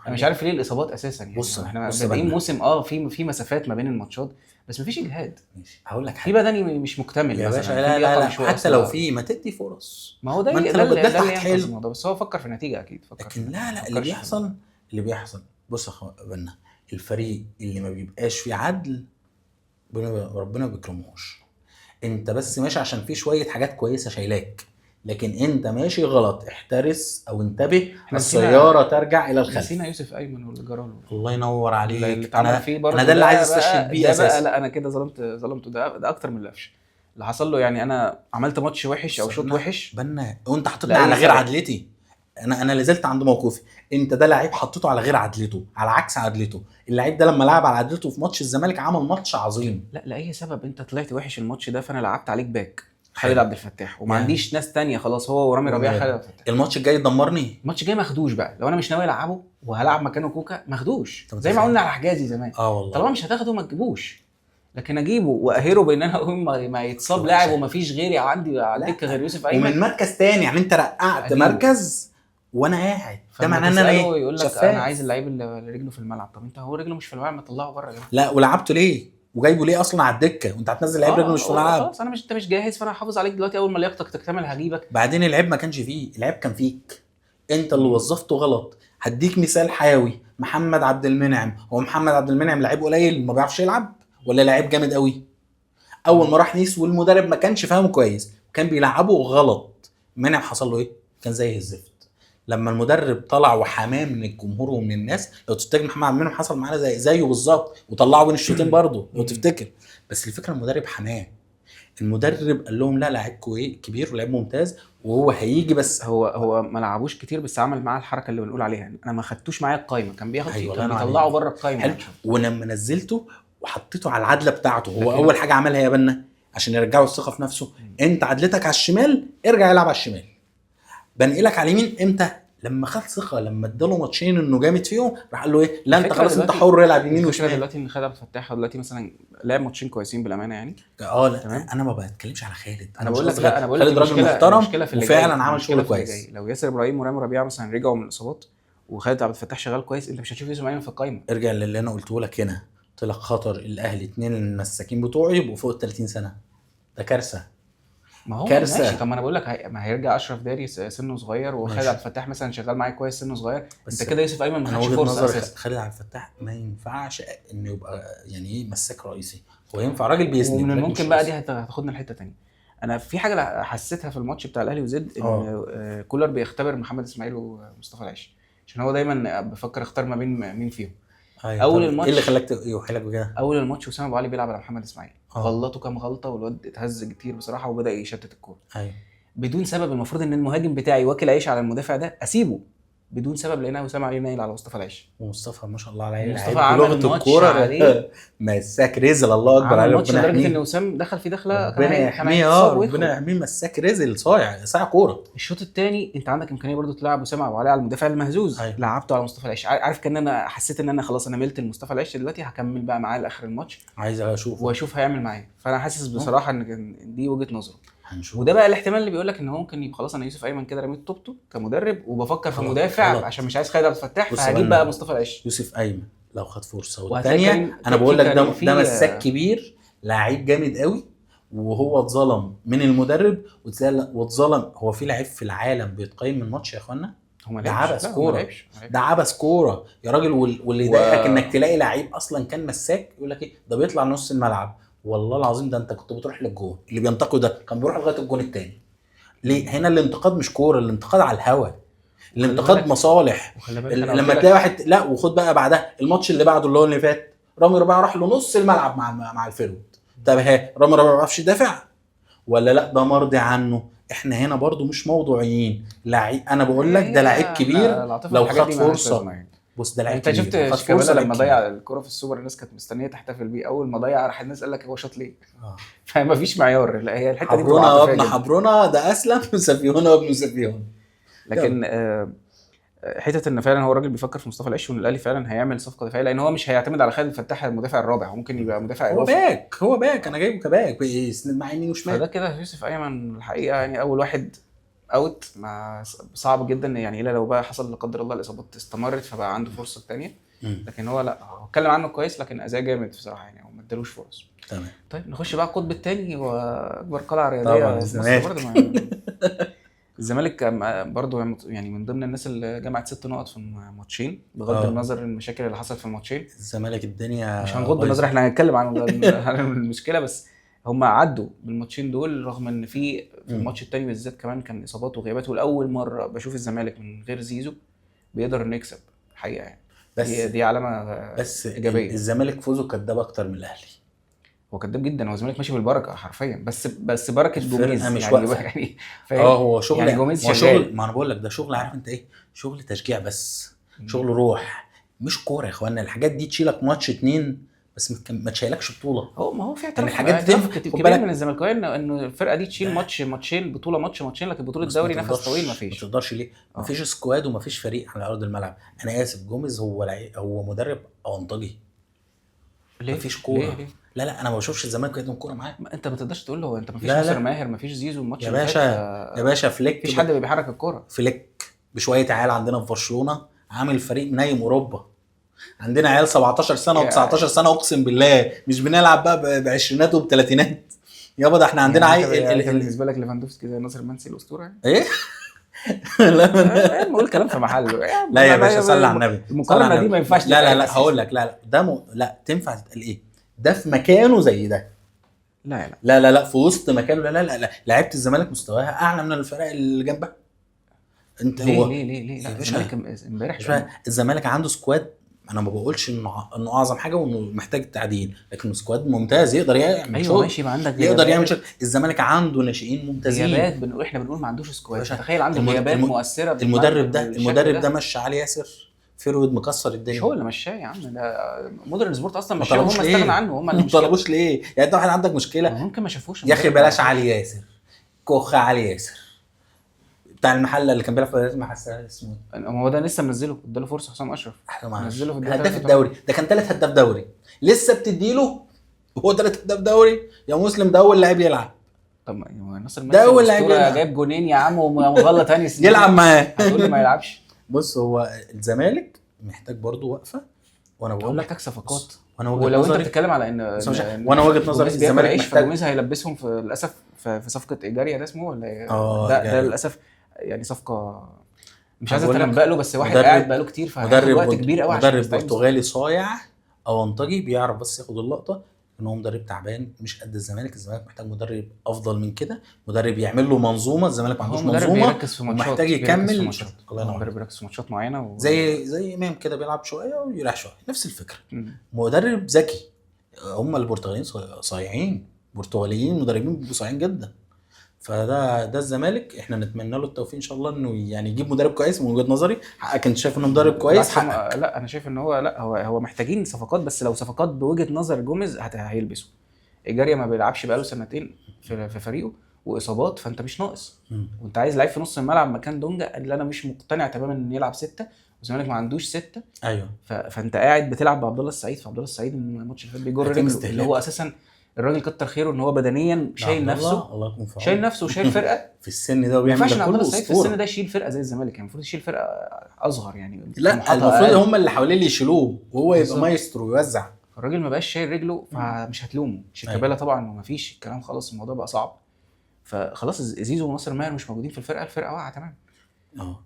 انا مش عارف ليه الاصابات اساسا يعني. بص، احنا بص بادئين بنا. موسم في مسافات ما بين الماتشات، بس ما فيش اجهاد، ماشي هقول لك في حاجة بدني مش مكتمل يا مثلا، باشا. في لا لا لياقة لا، مش حتى واصلة. لو في ما تدي فرص، ما هو ده ما انت ده لو اللي بدلت ده اللي هتحل. ينقذ الموضوع، بس هو فكر في النتيجة اكيد، فكر في لكن لا لا، اللي فكرش في بيحصل اللي بيحصل بص يا بنا، الفريق اللي ما بيبقاش فيه عدل ربنا ما بيكرمهوش. انت بس ماشي عشان في شوية حاجات كويسة شايلاك، لكن انت ماشي غلط، احترس او انتبه، احنا السيارة ترجع الى الخلف. نسينا يوسف ايمن واللي جرى له، الله ينور اللي عليك. اتعمل انا فيه برضه انا ده اللي عايز بقى- استشهد بيه ده بقى اساسا. لا انا كده ظلمته، ده اكتر من القفشه اللي حصل له. يعني انا عملت ماتش وحش او بص شوط بنا- وحش، بنا وانت حطيتني لأي على غير سبب. عدلتي، انا لازلت عند موقفي. انت ده لعيب حطيته على غير عدلته، على عكس عدلته. اللعيب ده لما لعب على عدلته في ماتش الزمالك عمل ماتش عظيم. لا لاي سبب انت طلعت وحش الماتش ده، فانا لعبت عليك back خالد عبد الفتاح، وما يعني. عنديش ناس تانية خلاص، هو ورامي ربيعة خالد عبد الفتاح. الماتش الجاي دمرني. الماتش الجاي ما اخدوش بقى، لو انا مش ناوي العبه وهلعب مكانه كوكا ما اخدوش، طب زي ما تخيل. قلنا على حجازي زمان، والله طالما مش هتاخده ما تجيبوش، لكن اجيبه واهره بان انا اقوم ما يتصاب لاعب وما فيش غيري عندي على الدكة غير يوسف ايمن، ومن مركز تاني، يعني انت رقعت أجيبه. مركز وانا قاعد، ده فلما معناه ان انا تسأله ايه؟ يقول لك شفاف. انا عايز اللعيب اللي رجله في الملعب. طب انت هو رجله مش في الملعب، ما تطلعه بره يا جماعة. لا ولعبته ليه؟ وجايبه ليه اصلا على الدكة وانت هتنزل لعيب رجله مش في الملعب؟ خلاص انا مش، انت مش جاهز، فانا هحافظ عليك دلوقتي، اول ما لياقتك تكتمل هجيبك. بعدين العيب ما كانش فيه، العيب كان فيك انت اللي وظفته غلط. هديك مثال حيوي، محمد عبد المنعم. هو محمد عبد المنعم لعيب قليل ما بيعرفش يلعب ولا لعيب جامد قوي؟ اول ما راح نيس والمدرب ما كانش فاهمه كويس وكان بيلعبه غلط، منعم حصل له ايه؟ كان زي الزفت. لما المدرب طلع وحماه من الجمهور ومن الناس، لو تفتكر محمد عبد المنعم حصل معانا زيه بالظبط، وطلعه بين الشوطين برضه لو تفتكر. بس الفكرة المدرب حماه، المدرب قال لهم لا لعيبكم ايه كبير ولاعيب ممتاز وهو هيجي، بس هو ما لعبوش كتير، بس عمل معاه الحركة اللي بنقول عليها، انا ما خدتوش معايا القايمة، كان بياخد أيوة، كان الله ينور بيطلعه عليك. بره القايمة. حلو. ولما نزلته وحطيته على العدله بتاعته، هو لكن- اول حاجة عملها يا بنا عشان يرجعوا الثقة في نفسه، انت عدلتك على الشمال ارجع العب على الشمال، بنقلك على اليمين امتى؟ لما خد ثقة، لما اداله ماتشين انه جامد فيهم، راح قال له ايه؟ لا انت الفكرة خلاص انت دلوقتي- حر العب يمين الفكرة وشمال. دلوقتي ان خالد عبد الفتاح دلوقتي مثلا لعب ماتشين كويسين بالامانة يعني. لا تمام. انا ما بتكلمش على خالد، انا مش بقول لك قصدي لا، انا بقول لك خالد راجل المشكلة- محترم المشكلة في اللي جاي، وفعلا عمل المشكلة شغل في اللي كويس. جاي. لو ياسر ابراهيم ورامي ربيعة مثلا رجعوا من الاصابات وخالد عبد الفتاح شغال كويس، انت مش هتشوف يوسف ايمن في القايمة. ارجع للي انا قلته لك هنا، قلت لك خطر الاهلي اتنين المساكين بتوعي يبقوا فوق ال 30 سنة، ده كارثة. ما هو كارثة. ماشي. طب ما انا بقول لك ما هيرجع اشرف داري سنة صغير، وخالد ماشي. عبد الفتاح مثلا شغال معايا كويس سنة صغير، بس انت كده يوسف ايمن ما انا خدش وجهه فرصة نظري اساسا. خالد عبد الفتاح ما ينفعش انه يبقى يعني ايه مساك رئيسي، هو ينفع راجل بيسند، ومن لكن الممكن مش بقى دي رئيسي. هتاخدنا لحته ثانية. انا في حاجة حسيتها في الماتش بتاع الاهلي وزد، ان كولر بيختبر محمد اسماعيل ومصطفى العش، عشان هو دايما بيفكر اختار ما بين مين فيهم. أيوة. أول طب الماتش- ايه اللي خلاك يوحي لك بكده؟ اول الماتش وسام ابو علي بيلعب على محمد اسماعيل، غلطه كام غلطه والواد اتهز كتير بصراحة وبدا يشتت الكورة. ايوه بدون سبب. المفروض ان المهاجم بتاعي واكل عيش على المدافع ده اسيبه بدون سبب، لقينا وسام علي نايل على مصطفى العش. ومصطفى ما شاء الله عليه، مصطفى لعيب عمل بلغه ماتش الكورة عليه. مساك رزل، الله اكبر عمل عليه، ماتش ربنا لدرجة ان يحميه، وسام دخل في دخله كان ربنا كان يحميه، هيتصاب ويدخل. ربنا يحميه، مساك رزل، صايع كورة. الشوط الثاني انت عندك امكانية برضو تلعب وسام ابو علي على المدافع المهزوز. أيوة. لعبته على مصطفى العش. عارف كان انا حسيت ان انا خلاص انا ملت لمصطفى العش دلوقتي، هكمل بقى معاه لاخر الماتش عايز اشوفه واشوف هيعمل معايا. فانا حاسس بصراحة ان كان دي وجهه نظره، هنشوف. وده بقى الاحتمال اللي بيقول لك ان هو ممكن يبقى خلاص انا يوسف ايمن كده رميت طوبته كمدرب وبفكر في غلط، مدافع غلط. عشان مش عايز خالد عبد الفتاح، بص فهجيب بقى بقى مصطفى العش. يوسف ايمن لو خد فرصة وهتلاقي والثانية، كريم- انا بقول في لك ده كريم- ده مساك كبير، لعيب جامد قوي، وهو اتظلم من المدرب واتظلم. هو في لعيب في العالم بيتقيم من ماتش يا اخوانا؟ هو ما ده لعبش. عبث لا، هو ما كورة. لعبش. ما لعبش. ده عبث كورة يا راجل. واللي يضايقك انك تلاقي لعيب اصلا كان مساك يقول لك ايه ده بيطلع نص الملعب، والله العظيم ده انت كنت بتروح للجون، اللي بينتقده ده كان بيروح لغاية الجون الثاني. ليه؟ هنا الانتقاد مش كورة، الانتقاد على الهوا، الانتقاد بالك- مصالح. وخلي بالك أنا قلت لما لك- تلاقي واحد، لا وخد بقى بعدها الماتش اللي بعده اللي هو اللي فات، رامي ربيعة راح لنص الملعب مع ال forward. طب ها رامي ربيعة ما بيعرفش يدافع ولا لا؟ ده مرضي عنه. احنا هنا برضو مش موضوعيين. لعيب، انا بقول لك ده لعيب كبير، العاطفة لو في الحاجات خد دي مالهاش فرصة. لازمة يعني. بص ده لعيب انت كبير، شفت لو خد شيكابالا فرصة لما لعيب ضيع كبير. الكرة في السوبر الناس كانت مستنيه تحتفل بيه، اول ما ضيع راح الناس قال لك هو شاط ليه؟ فما فيش معيار. لا هي الحتة دي بتبقى حبرونا عاطفية وابن جدا. حبرونا ده اسلم سفيهونا وابن سفيهونا. لكن حتة ان فعلا هو الراجل بيفكر في مصطفى العش، وان الاهلي فعلا هيعمل صفقة دفاعية، لان هو مش هيعتمد على خالد فتاح المدافع الرابع، هو ممكن يبقى مدافع هو اضافي. back، هو back، انا جايبه ك back يسند مع يمين وشمال. فده كده يوسف ايمن الحقيقة يعني اول واحد out، ما صعب جدا يعني، الا لو بقى حصل لا قدر الله الاصابات استمرت فبقى عنده فرصة ثانية. لكن هو لا، هو اتكلم عنه كويس لكن اذاه جامد بصراحة يعني، وما ادالوش فرص. تمام. طيب نخش بقى القطب الثاني واكبر قلعه رياضية طبعاً في مصر الزمالك. برضه. الزمالك برضه يعني من ضمن الناس اللي جمعت 6 نقط في ماتشين، بغض النظر المشاكل اللي حصلت في الماتشين. الزمالك الدنيا مش هنغض النظر، احنا هنتكلم عن المشكلة، بس هم عدوا بالماتشين دول رغم ان في الماتش الثاني بالذات كمان كان اصابات وغيابات، ولاول مرة بشوف الزمالك من غير زيزو بيقدر انه يكسب الحقيقة يعني. بس دي علامة بس ايجابية. الزمالك فوزه كداب اكتر من الاهلي. هو كداب جدا، هو الزمالك ماشي بالبركة حرفيا، بس بركة الفرقة جوميز مش يعني واقفة. يعني فاهم؟ هو شغل يعني جوميز هو شغال. شغل، ما انا بقول لك ده شغل، عارف انت ايه؟ شغل تشجيع بس، شغل روح مش كورة يا اخوانا. الحاجات دي تشيلك ماتش اتنين بس ما تشيلكش بطوله. هو ما هو في اعتراف، الحاجات دي اعتراف خد كبير بالك. من الزملكاويه انه الفرقة دي تشيل ماتش ماتشين، بطوله ماتش ماتشين، لكن بطوله بس ما دوري نفس تقدرش- طويل ما ما فيش. تقدرش ليه؟ مفيش squad ومفيش فريق على ارض الملعب. انا اسف، جوميز هو هو مدرب اونطجي. ليه؟ مفيش كورة. ليه؟ ليه؟ لا لا، انا ما بشوفش الزمالك بيقدم كورة معاه. ما انت ما تقدرش تقول له انت ما فيش لا، لا. ناصر ماهر، ما فيش زيزو الماتش يا اللي باشا، فات، يا باشا فليك مفيش حد بيحرك الكورة. فليك بشوية عيال عندنا في برشلونة عامل فريق منيم اوروبا. عندنا عيال 17 سنة و19 سنة، اقسم بالله مش بنلعب بقى بعشرينات وبثلاثينات يابا. ده احنا عندنا يعني عيل انت بالنسبة لك ليفاندوفسكي زي ناصر منسي الاسطورة يعني؟ ايه؟ لا بقول كلام في محله. لا يا باشا، صلي على النبي، المقارنة دي ما ينفعش. لا لا لا، هقول لك، لا لا ده لا تنفع تتقال ايه؟ ده في مكانه زي ده. لا لا لا لا لا، في وسط مكانه. لا لا لا لا، لعيبة الزمالك مستواها اعلى من الفرق اللي جنبها. انت ليه هو ليه ليه ليه؟ لا الزمالك امبارح الزمالك عنده squad، انا ما بقولش انه اعظم حاجة وانه محتاج تعديل، لكن squad ممتاز يقدر يعمل ايوه شغل. ماشي، ما عندك يقدر يعمل شغل. الزمالك عنده ناشئين ممتازين. غيابات، بنقول احنا بنقول ما عندوش squad، تخيل عنده غيابات مؤثرة. المدرب ده مشى علي ياسر forward مكسر الدنيا. مش هو اللي مشاه يا عم، ده مودرن سبورت اصلا مشاه، هم استغنى عنه، هم اللي ما طلبوش ليه؟ يعني انت واحد عندك مشكلة ممكن ما شافوش يا اخي. بلاش علي ياسر، كوخ علي ياسر بتاع المحلة اللي كان بيلعب في المحلة اسمه ايه؟ هو ده لسه منزله، اداله فرصة حسام اشرف، نزله في هداف الدوري، ده كان ثالث هداف دوري، لسه بتديله وهو ثالث هداف دوري يا مسلم. ده اول لاعب يلعب. طب ما ناصر ده اول لاعب يلعب، جايب جونين يا عم ومغلط هاني يلعب معاه، هتقول لي ما يلعبش؟ بص هو الزمالك محتاج برضه وقفه، وانا بقول لك محتاج صفقات. وانا وجهة ولو نظري انت بتتكلم على ان وانا وجهه نظري الزمالك محتاج، جوميز هيلبسهم في للاسف في صفقة ايجاريا ده اسمه ولا ايه؟ ده للاسف يعني صفقة مش عايز اتنبأ له، بس واحد قاعد بقاله كتير، فهياخد وقت كبير قوي. مدرب برتغالي صايع او انطجي بيعرف بس ياخد اللقطة، ان هو مدرب تعبان مش قد الزمالك. الزمالك محتاج مدرب افضل من كده، مدرب يعمل له منظومة. الزمالك ما عندوش منظومة، ومحتاج يكمل. الله ينور، مدرب بيركز في ماتشات معينة زي امام كده بيلعب شوية ويريح شوية، نفس الفكرة. مدرب ذكي، هم البرتغاليين صايعين، برتغاليين مدربين صايعين جدا. فده الزمالك، احنا نتمنى له التوفيق ان شاء الله، انه يعني يجيب مدرب كويس. من وجهه نظري حقك، انت شايف انه مدرب كويس حقك. لا انا شايف ان هو لا، هو محتاجين صفقات، بس لو صفقات بوجهه نظر جوميز هيلبسه. ايجاريا ما بيلعبش بقاله سنتين في فريقه واصابات، فانت مش ناقص. وانت عايز لعيب في نص الملعب مكان دونجا اللي انا مش مقتنع تماما ان يلعب 6، والزمالك ما عندوش 6. ايوه فانت قاعد بتلعب بعبد الله السعيد، فعبد الله السعيد الماتش اللي فات بيجر رجله، اللي هو اساسا الراجل كتر خيره ان هو بدنيا شايل نفسه، الله يكون في عونه، شايل نفسه وشايل فرقه في السن ده، وبيعمل ده كله. في السن ده يشيل فرقه زي الزمالك، يعني المفروض يشيل فرقه اصغر يعني. لا المفروض هم اللي حواليه اللي يشيلوه، وهو يبقى مايسترو ويوزع. فالراجل ما بقاش شايل رجله، فمش هتلومه. شيكابالا طبعا وما فيش الكلام خلاص، الموضوع بقى صعب. فخلاص زيزو وناصر ماهر مش موجودين في الفرقة، الفرقة واقعه تمام.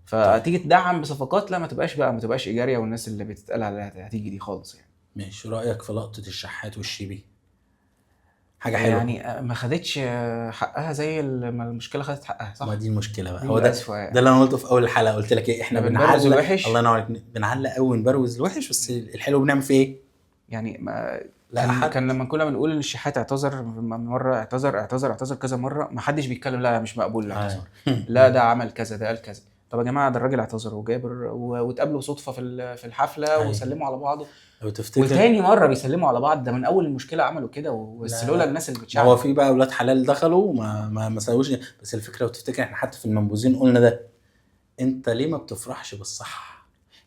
فتيجي تدعم بصفقات، لا ما تبقاش بقى، ما تبقاش ايجاريه والناس اللي بتتقال عليها هتيجي دي خالص يعني. ماشي. رايك في لقطة الشحات والشيبي؟ حاجة حلوة يعني، ما خدتش حقها زي ما المشكلة خدت حقها، صح؟ ما دي المشكلة بقى، هو ده يعني. ده اللي انا قلته في اول الحلقة، قلت لك ايه، احنا بنعلق الوحش. الله ينور عليك، بنعلق قوي ونبروز الوحش، بس الحلو بنعمل فيه ايه؟ يعني ما لا كان لما كنا بنقول ان الشحات اعتذر مرة، اعتذر اعتذر اعتذر كذا مرة، ما حدش بيتكلم، لا مش مقبول الاعتذار، لا ده عمل كذا، ده قال كذا. طب يا جماعة ده الراجل اعتذر وجابر واتقابلوا صدفة في الحفلة وسلموا على بعض، لو تفتكر وتاني مرة بيسلموا على بعض، ده من اول المشكلة عملوا كده. بس لولا الناس اللي بتشعر، هو في بقى اولاد حلال دخلوا ما سووش. بس الفكرة لو تفتكر احنا حتى في المنبوذين قلنا ده، انت ليه ما بتفرحش بالصح؟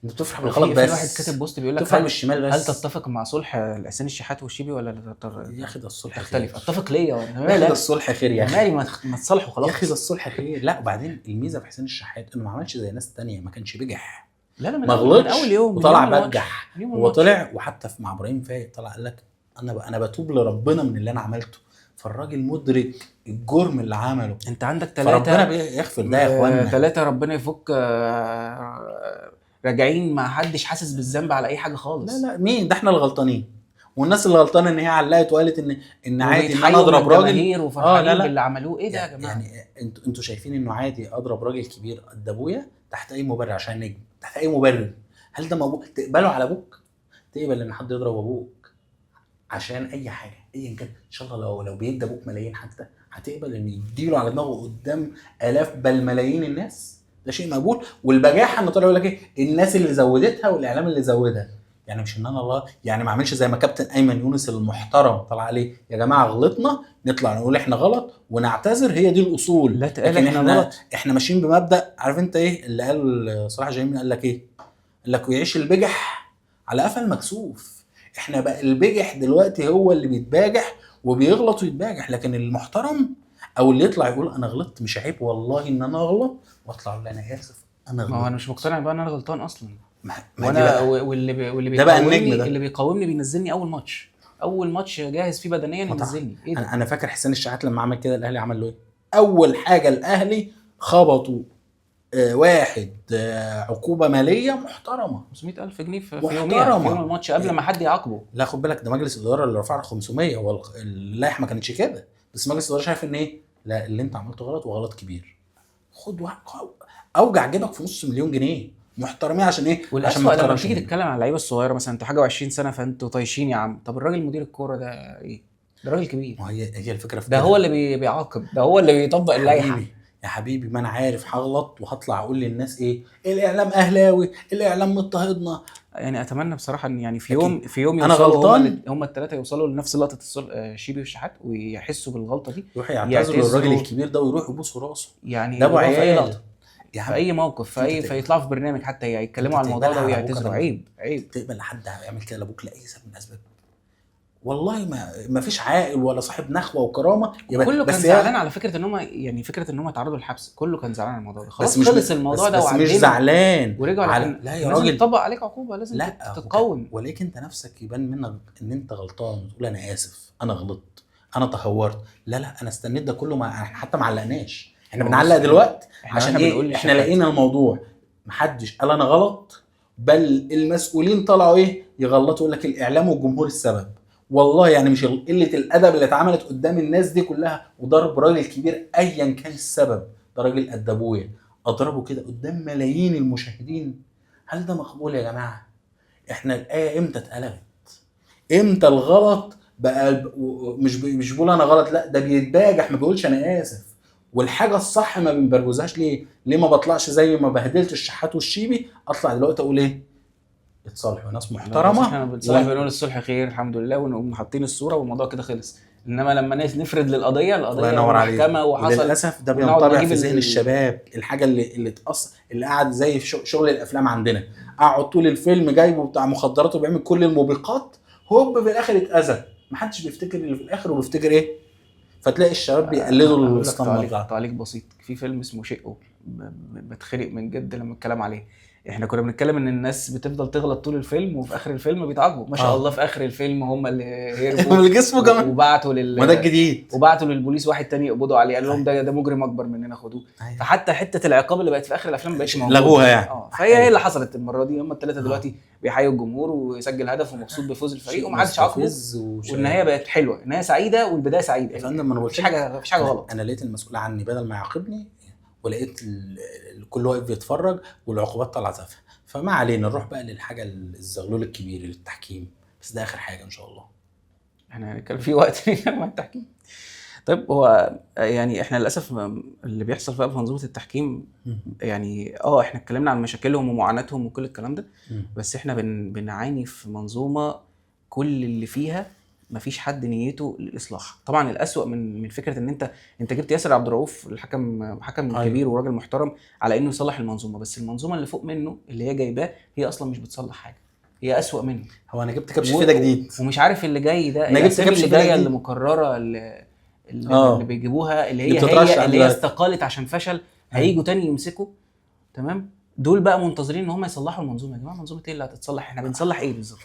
انت بتفرح بالغلط بس. في واحد كاتب post بيقول لك تفرح بالشمال بس. هل تتفق مع صلح حسين الشحات والشيبي ولا يا اخي ده الصلح تختلف؟ اتفق ليه يا اخي؟ ده الصلح خير يا اخي، مالي ما تصالحوا خلاص يا اخي، ده الصلح خير. لا وبعدين الميزة في حسين الشحات انه ما عملش زي ناس تانية، ما كانش بجح، لا لا ما غلطش، من اول يوم وطلع بجح. هو طلع وحتى مع ابراهيم فايق طلع قال لك انا بتوب لربنا من اللي انا عملته. فالراجل مدرك الجرم اللي عمله. انت عندك ثلاثة، ربنا بيغفر ده يا اخوانا، ثلاثة ربنا يفك، راجعين ما حدش حاسس بالذنب على اي حاجة خالص. لا لا مين ده، احنا اللي غلطانين، والناس اللي غلطانة ان هي علقت وقالت ان عادي ان انا اضرب راجل، وفرحانين باللي عملوه. ايه ده يا جماعة؟ يعني انتوا شايفين انه عادي اضرب راجل كبير قد ابويا تحت اي مبرر عشان نجم، تحت اي مبرر؟ هل ده موجود؟ تقبله على ابوك؟ تقبل ان حد يضرب ابوك عشان اي حاجة ايا كان؟ ان شاء الله لو بيدي ابوك ملايين حتى، هتقبل ان يديله على دماغه قدام الاف بل ملايين الناس؟ ده شيء مقبول. والبجاحه انه طلع يقول لك ايه، الناس اللي زودتها والاعلام اللي زودها. يعني مش ان انا الله يعني ما اعملش زي ما كابتن ايمن يونس المحترم طلع عليه، يا جماعة غلطنا، نطلع نقول احنا غلط ونعتذر، هي دي الاصول. لا تقال احنا غلط، احنا ماشيين بمبدا، عارف انت ايه اللي قال صلاح جايين؟ قال لك ايه؟ قال لك ويعيش البجح على قفا المكسوف. احنا بقى البجح دلوقتي هو اللي بيتباجح وبيغلط ويتباجح، لكن المحترم او اللي يطلع يقول انا غلطت، مش عيب والله ان انا اغلط واطلع اقول انا اسف انا غلطت. ما هو انا مش مقتنع بقى ان انا غلطان اصلا. ما وانا واللي ده بقى النجم ده اللي بيقاومني بينزلني اول ماتش، اول ماتش جاهز فيه بدنيا ينزلني. ايه ده؟ انا فاكر حسين الشحات لما عمل كده الاهلي عمل له ايه؟ اول حاجة الاهلي خبطوا واحد عقوبه ماليه محترمه، 500,000 جنيه في يوميها، في يوم الماتش قبل ما حد يعاقبه. لا خد بالك ده مجلس الادارة اللي رفع له 500، هو اللائحة ما كانتش كده، بس مجلس الادارة شايف ان ايه، لا اللي انت عملته غلط وغلط كبير، خد اوجع جيبك في 500,000 جنيه محترمين. عشان ايه؟ عشان ما لما تيجي تتكلم على اللعيبة الصغيرة مثلا، انتوا حاجة و20 سنة فانتوا طايشين يا عم. طب الراجل مدير الكورة ده ايه؟ ده راجل كبير. ما هي الفكرة في ده، هو اللي بيعاقب، ده هو اللي بيطبق اللائحة. يا حبيبي ما انا عارف هغلط وهطلع اقول للناس ايه، الاعلام اهلاوي، الاعلام مضطهدنا. يعني اتمنى بصراحة ان يعني في يوم، في يوم انا غلطان، هم الثلاثة يوصلوا لنفس لقطة شيبي والشحات ويحسوا بالغلطه دي، يروحوا يعتذروا للراجل الكبير ده ويروحوا يبوسوا راسه. يعني ده ابو عيال في اي موقف، في اي، فيطلعوا في برنامج حتى يتكلموا على الموضوع ده ويعتذروا. عيب عيب تقبل حد يعمل كده لابوك لاي سبب من الاسباب؟ والله ما فيش عاقل ولا صاحب نخوه وكرامة. كله كان زعلان على فكرة ان هم، يعني فكرة ان هم اتعرضوا للحبس، كله كان زعلان على الموضوع ده. خلاص خلص الموضوع ده وعدينا، بس مش زعلان ورجعوا على لا يا راجل طبق عليك عقوبه، لازم تتقاوم. ولكن انت نفسك يبان منك ان انت غلطان وتقول انا اسف، انا غلطت، انا تهورت. لا لا انا استنيت ده كله، ما حتى ما علقناش. احنا بنعلق دلوقتي عشان ايه؟ احنا لقينا الموضوع محدش قال انا غلط، بل المسؤولين طلعوا ايه يغلطوا، يقول لك الاعلام والجمهور السبب. والله يعني مش قلة الادب اللي اتعملت قدام الناس دي كلها وضرب راجل كبير ايا كان السبب، ده راجل قد ابويا اضربه كده قدام ملايين المشاهدين، هل ده مقبول يا جماعة؟ احنا الايه امتى اتقلبت؟ امتى الغلط بقى مش بقول انا غلط، لا ده بيتباجح ما بيقولش انا اسف. والحاجة الصح ما بنبرجزهاش ليه؟ ليه ما بطلعش زي ما بهدلت الشحات والشيبي اطلع دلوقتي اقول ايه؟ اتصالحوا ناس محترمه. احنا بنصالح بنقول الصلح خير الحمد لله، ونقوم حاطين الصورة والموضوع كده خلص. انما لما نفرد للقضية، القضية محكمة وحصل. للاسف ده بينطبع في ذهن الشباب، الحاجة اللي اتقص، اللي قعد زي شغل الافلام عندنا، قعد طول الفيلم جايبه بتاع مخدرات وبيعمل كل الموبقات، هوب في الاخر اتاذى، محدش بيفتكر اللي في الاخر وبيفتكر ايه. فتلاقي الشباب بيقلدوا الاسطمبه. تعليق بسيط، في فيلم اسمه شقه بتخنق من جد لما الكلام عليه. احنا كنا بنتكلم ان الناس بتفضل تغلط طول الفيلم وفي اخر الفيلم بيتعاقبوا. ما شاء الله في اخر الفيلم هم اللي هربوا والجسم كمان، وبعتوا ما ده الجديد، وبعتوا للبوليس واحد تاني يقبضوا عليه، قال لهم ده مجرم اكبر مننا خدوه. فحتى حتة العقاب اللي بقت في اخر الافلام ما بقتش موجودة، لغوها يعني. فهي هي اللي حصلت المرة دي. هم الثلاثة دلوقتي بيحيوا الجمهور ويسجل هدف ومبسوط بفوز الفريق ومحدش عاقبة، والنهاية بقت حلوة، النهاية سعيدة والبداية سعيدة. يا فندم انا مفيش حاجة، مفيش حاجة غلط. انا لقيت المسؤول عني بدل ما يعاقبني، ولقيت الكل واقف بيتفرج والعقوبات طالعه تافهة. فما علينا، نروح بقى للحاجة الزغلول الكبير للتحكيم، بس ده اخر حاجة ان شاء الله. احنا هنتكلم في وقت نتكلم عن التحكيم. طيب هو يعني احنا للاسف اللي بيحصل بقى في منظومة التحكيم يعني احنا اتكلمنا عن مشاكلهم ومعاناتهم وكل الكلام ده، بس احنا بنعاني في منظومة كل اللي فيها مفيش حد نيته للاصلاح. طبعا الأسوأ من فكرة ان انت جبت ياسر عبد الرؤوف الحكم، حكم كبير وراجل محترم، على انه يصلح المنظومة، بس المنظومة اللي فوق منه اللي هي جايباه هي اصلا مش بتصلح حاجة، هي أسوأ منه. هو انا جبت كبش فدا جديد ومش عارف اللي جاي ده، انا جبت كبش اللي جاية اللي مكررة اللي بيجيبوها اللي هي اللي هي استقالت عشان فشل، هيجوا تاني يمسكوا. تمام، دول بقى منتظرين ان هم يصلحوا المنظومة. يا جماعة منظومة ايه اللي هتتصلح؟ احنا بنصلح ايه بالظبط؟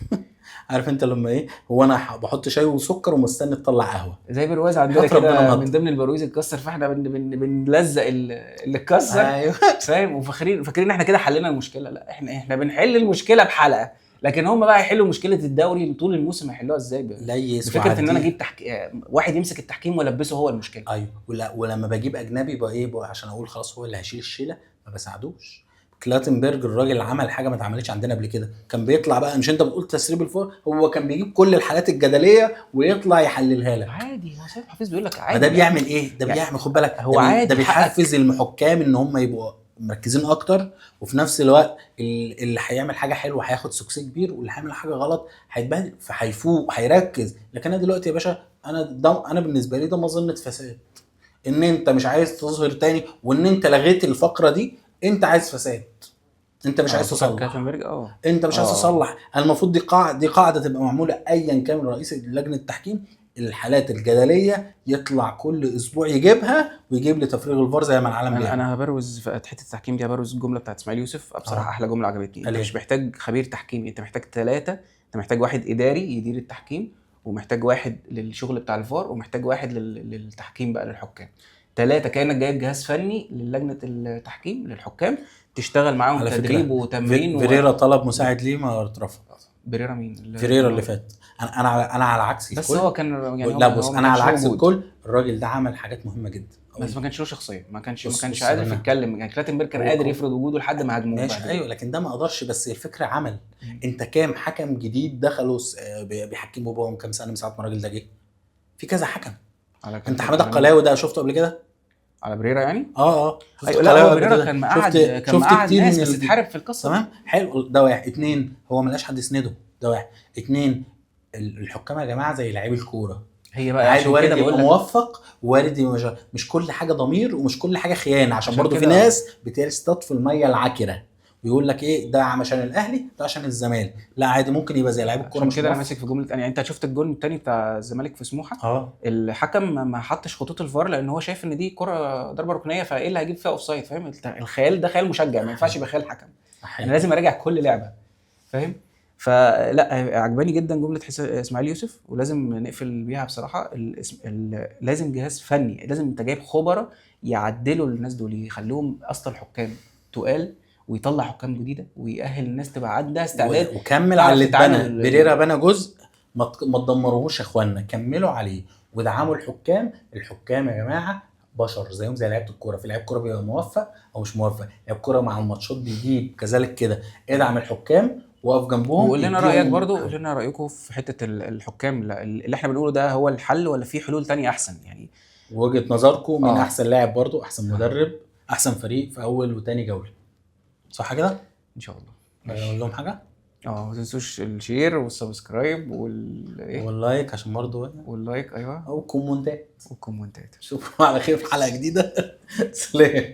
عارف انت لما ايه، هو انا بحط شاي وسكر ومستني تطلع قهوة زي برواز عندنا كده، من ضمن البرويز اتكسر، فاحنا بنلزق اللي اتكسر. ايوه فاهم، وفاكرين فاكرين احنا كده حلينا المشكلة. لا، احنا بنحل المشكلة بحلقة، لكن هم بقى يحلوا مشكلة الدوري طول الموسم هيحلوها ازاي؟ فكرة ان انا اجيب واحد يمسك التحكيم والبسه هو المشكلة. ايوه، ولما بجيب اجنبي بقى ايه بقى عشان اقول خلاص هو اللي هيشيل الشيله، ما بساعدوش. كلاتنبرج الراجل عمل حاجة ما اتعملتش عندنا قبل كده، كان بيطلع بقى، مش انت بتقول تسريب الفور، هو كان بيجيب كل الحالات الجدليه ويطلع يحللها لك عادي. هو سيد حفيظ بيقول لك عادي. ده بيعمل ايه؟ ده بيعمل، خد بالك، هو عادي، ده بيحفز المحكام ان هم يبقوا مركزين اكتر، وفي نفس الوقت اللي هيعمل حاجة حلوة هياخد success كبير، واللي هيعمل حاجة غلط هيتبهدل، فهيفوق هيركز. لكن انا دلوقتي يا باشا، انا بالنسبة لي ده مظنة فساد، ان انت مش عايز تظهر تاني، وان انت لغيت الفقرة دي. انت عايز فساد، انت مش عايز تصلح. انت مش عايز تصلح. المفروض دي قاعدة تبقى معمولة ايا كان رئيس لجنة التحكيم، الحالات الجدليه يطلع كل اسبوع يجيبها ويجيب لي تفريغ الفار زي ما العالم بيعمل. انا هبروز في حتة التحكيم دي، هبروز الجملة بتاعت اسماعيل يوسف بصراحة احلى جملة عجبتني. انت مش محتاج خبير تحكيمي، انت محتاج 3. انت محتاج واحد اداري يدير التحكيم، ومحتاج واحد للشغل بتاع الفار، ومحتاج واحد للتحكيم بقى للحكام. 3 كانك جايب جهاز فني للجنة التحكيم للحكام تشتغل معاهم تدريب وتمرين. فيريرا طلب مساعد ليه ما اترفض. بريرا مين؟ فيريرا اللي فات. انا على عكس الكل، بس هو كان يعني لا بص، انا على عكس الكل. الراجل ده عمل حاجات مهمة جدا، بس ما كانش له شخصية، ما كانش قادر يتكلم. يعني كلاتنبرج كان قادر يفرض وجوده لحد ما هاجموه. ماشي ايوه، لكن ده ما قدرش. بس الفكرة عمل. انت كام حكم جديد دخلوا بيحكموا بهم كام سنة من ساعة ما الراجل ده جه؟ في كذا حكم. انت حمادة القلاوي ده شفته قبل كده؟ على بريرا يعني؟ ايوه. لا هو بريرا كان مقعد، شفت كتير ناس بس اتحارب في القصة. تمام حلو، ده واحد. 2 هو ما لقاش حد يسنده، ده واحد. 2 الحكام يا جماعة زي لعيب الكورة، هي بقى عشان وارد يبقى موفق، وارد مش كل حاجة ضمير ومش كل حاجة خيانة، عشان برضو في ناس بتصطاد في المية العكره ويقول لك ايه ده عشان الاهلي، ده عشان الزمالك. لا عادي، ممكن يبقى زي لعيب الكورة. مش كده انا ماسك في جملة يعني. انت شفت الجون الثاني بتاع الزمالك في سموحه؟ الحكم ما حطش خطوط الفار لان هو شايف ان دي كره ضربه ركنيه، فايه اللي هيجيب فيها offside؟ فاهم؟ الخيال ده خيال مشجع، ما ينفعش يبقى خيال حكم. انا لازم اراجع كل لعبه، فاهم؟ فلا عجباني جدا جملة اسماعيل يوسف، ولازم نقفل بيها بصراحة. لازم جهاز فني، لازم انت جايب خبراء يعدلوا الناس دول، يخلوهم اصلا الحكام تقال، ويطلع حكام جديدة، ويأهل الناس تبقى عندها استعداد. وكمل على اللي اتبنى. بريرا بنى جزء، ما تدمروهوش يا اخوانا، كملوا عليه ودعموا الحكام. الحكام يا جماعة بشر زيهم زي لعيبة الكورة، في لعيب كورة بيبقى موفق او مش موفق، لعيب كورة مع الماتشات بيجيب كذلك كده. ادعم الحكام وقف جنبهم. وقول لنا رايك برضو، قول لنا رايكم في حتة الحكام اللي احنا بنقوله ده، هو الحل ولا في حلول تانية احسن؟ يعني وجهه نظركم من احسن لاعب برضو، احسن مدرب، احسن فريق في اول وتاني جولة، صح كده؟ ان شاء الله. اقول لهم حاجة؟ ما تنسوش ال share وال subscribe وال like عشان برضه، وال like ايوه، او كومنتات. والكومنتات. اشوفكم على خير في حلقة جديدة. سلام.